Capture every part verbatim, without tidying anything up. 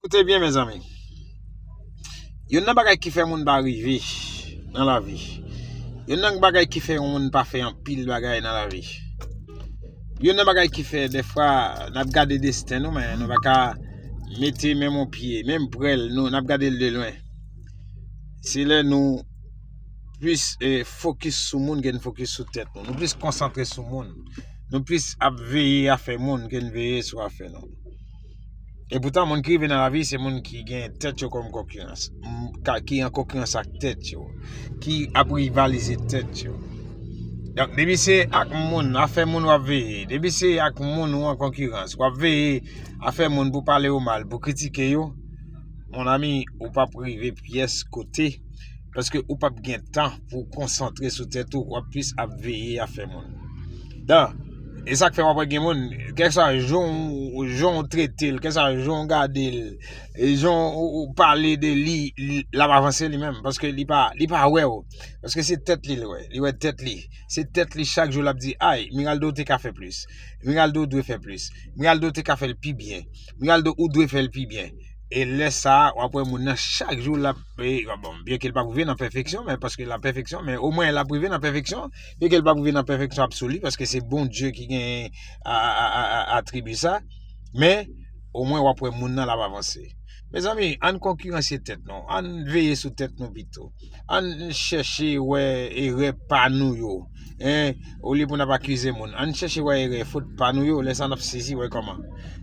Koute byen, mezanmi. Youn nan bagay ki fè moun pa rive nan lavi. Youn nan bagay ki fè yon moun pa fè anpil bagay nan lavi. Youn nan bagay ki fè, dèfwa, n ap gade desten nou, men nou pa ka mete menm yon pye, menm prèl, nou, n ap gade l de lwen. Se lè nou plis eh, fokis sou moun ke n fokis sou tèt nou. Nou plis konsantre sou moun. Nou plis ap veye afè moun ke n veye sou afè nou. E poutan, moun ki rive nan lavi, se moun ki gen tèt yo kòm konkirans, m- ka- ki an konkirans ak tèt yo, ki ap rivalize tèt yo. Donk, depi se ak moun, afè moun w ap veye, depi se ak moun ou an konkirans, w ap veye afè moun pou pale yo mal, pou kritike yo, mon ami, ou p ap rive pyès kote, paske ou p ap gen tan pou w konsantre sou tèt ou, w ap plis ap veye afè moun. Dan, e sa k fè w ap wè gen moun, kèlkeswa jan w- jan w trete l, kèlkeswa jan w gade l, e jan w, w pale de li, li- l ap avanse li menm, paske li pa, li pa wè w. Paske se tèt li l wè, li wè tèt li. Se tèt li chak jou l ap di, ay, Miraldo te ka fè plis. Miraldo dwe fè plis. Miraldo te ka fè l pi byen. Miraldo ou dwe fè l pi byen. E lè sa a, w ap wè moun nan chak jou l ap, e, bon, byen ke l p ap rive nan pèfeksyon, men paske la pèfeksyon, men omwen l ap rive nan pèfeksyon, byen ke l p ap rive nan pèfeksyon absoli, paske se Bondye ki gen a- a- a- a- atribi sa, men omwen w ap wè moun nan l ap avanse. Mezanmi, ann konkiranse tèt nou, ann veye sou tèt nou pito. Ann chèche wè erè pa nou yo. En, olye pou n ap akize moun, ann chèche wè erè fot pa nou yo, lè sa n ap sezi wè kòman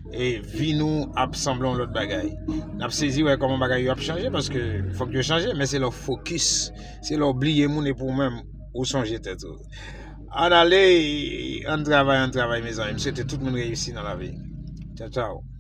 e vi nou ap sanble yon lòt bagay. N ap sezi wè kòman bagay yo ap chanje, paske fòk yo chanje, men se lè w fokis, se lè w bliye moun epi ou menm ou sonje tèt ou. Ann ale, ann travay, ann travay, mezanmi. M swete tout moun reyisi nan lavi. Tchaw, tchaw.